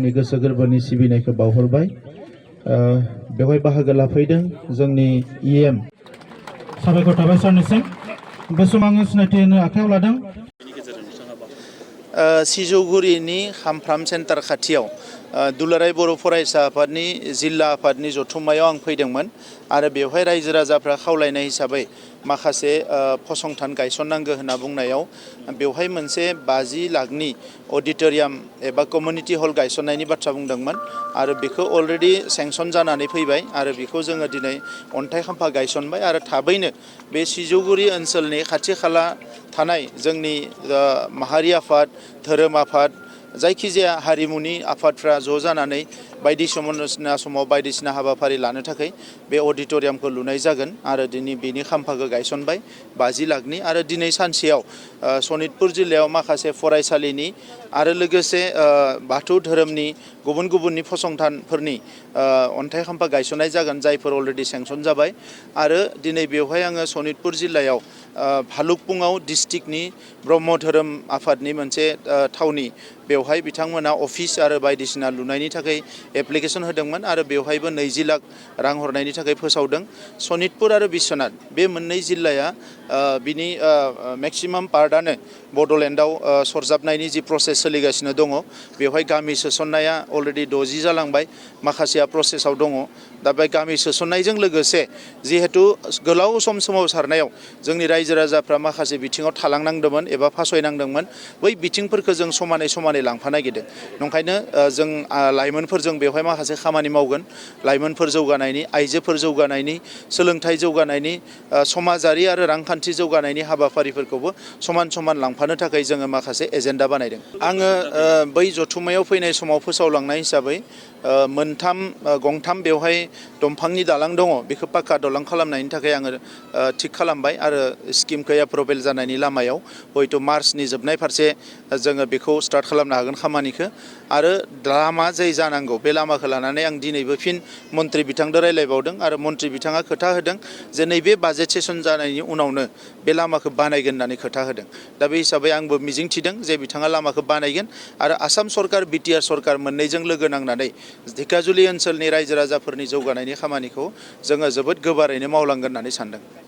आंनि गोसो गोरबोनि सिबिनायखौ बावहरबाय। बेवहाय बाहागो लाफैदों जोंनि इएम साबायखर थाबाय सारनिसिम। बे समाव आङो सिनायथि होनो आखायाव लादों सिजौगुरिनि खामफ्राम सेन्टार खाथियाव दुलाराय बर' फरायसा आफादनि जिल्ला आफादनि जथुम्मायाव आं फैदोंमोन आरो बेवहाय रायजो राजाफ्रा खावलायनाय हिसाबै माखासे फसंथान गायसननांगौ होनना बुंनायाव बेवहाय मोनसे 50 लाखनि अडिटोरियाम एबा कमिउनिटि हल गायसननायनि बाथ्रा बुंदोंमोन आरो बेखौ अलरेडि सेंसन जानानै फैबाय आरो बेखौ जोङो दिनै अन्थाइ खाम्फा गायसनबाय आरो थाबैनो बे सिजौगुरि ओनसोलनि खाथि खाला थानाय जोंनि माहारि आफाद धोरोम आफाद जायखिजाया हारिमुनि आफादफ्रा ज' जानानै बायदिसिना समाव बायदिसिना हाबाफारि लानो थाखाय बे अडिटोरियामखौ लुनाय जागोन आरो दिनै बेनि खाम्फाखौ गायसनबाय 50 लाखनि आरो दिनै सानसेयाव सनितपुर जिल्लायाव माखासे फरायसालिनि आरो लोगोसे बाथौ धोरोमनि गुबुननि फसंथानफोरनि अन्थाइ खाम्फा गायसननाय जागोन जायफोर अलरेडि सेंसन जाबाय आरो दिनै बेवहाय आङो सनितपुर जिल्लायाव भालुकपुङाव डिस्ट्रिक्टनि ब्रह्म धोरोम आफादनि मोनसे थावनि बेवहाय बिथांमोना अफिस आरो बायदिसिना लुनायनि थाखाय एप्लिकेसन होदोंमोन आरो बेवहायबो 20 लाख रां हरनायनि थाखाय फोसावदों। सनितपुर आरो बिश्वनाथ बे मोननै जिल्लाया बिनि मेक्सिमाम पार्टआनो बड'लेण्डआव सरजाबनायनि जि प्रसेस सोलिगासिनो दङ बेवहाय गामि सोसननाया अलरेडि 60 जालांबाय माखासेया प्रसेसआव दङ। दा बे गामि सोसननायजों लोगोसे जिहेतु गोलाव सोमावसारनायाव जोंनि रायजो राजाफ्रा माखासे बिथिङाव थालांनांदोंमोन एबा फासयनांदोंमोन बै बिथिंफोरखौ जों समानै लांफा नागिरदों। नंखायनो जों लाइमोनफोरजों बेवहाय माखासे खामानि मावगोन लाइमोनफोर जौगानायनि आइजोफोर जौगानायनि सोलोंथाइ जौगानायनि समाजारि आरो रांखान्थि जौगानायनि हाबाफारिफोरखौबो समान लांफानो थाखाय जोङो माखासे एजेन्डा बानायदों। आङो बै जथुम्मायाव फैनाय समाव फोसावलांनाय हिसाबै गंथाम बेवहाय दंफांनि दालां दङ बेखौ पाक्का दालां खालामनायनि थाखाय आङो थिग खालामबाय आरो स्किमखौ एप्रुभेल जानायनि लामायाव हयथ' मार्चनि जोबनाय फारसे जोङो बेखौ स्टार्ट खालामनो हागोन खामानिखौ आरो लामा जाय जानांगौ बे लामाखौ लानानै आं दिनैबो फिन मन्त्रि बिथांजों रायज्लायबावदों आरो मन्त्रि बिथाङा खोथा होदों जे नैबे बाजेट सेसन जानायनि उनावनो बे लामाखौ बानायगोन होननानै खोथा होदों। दा बे हिसाबै आंबो मिजिंथिदों जे बिथाङा लामाखौ बानायगोन आरो आसाम सरकार बिटिआर सरकार मोननैजों लोगो नांनानै धेकियाजुलि ओनसोलनि रायजो राजाफोरनि जौगानायनि खामानिखौ जोङो जोबोद गोबारैनो मावलांगोन होननानै सानदों।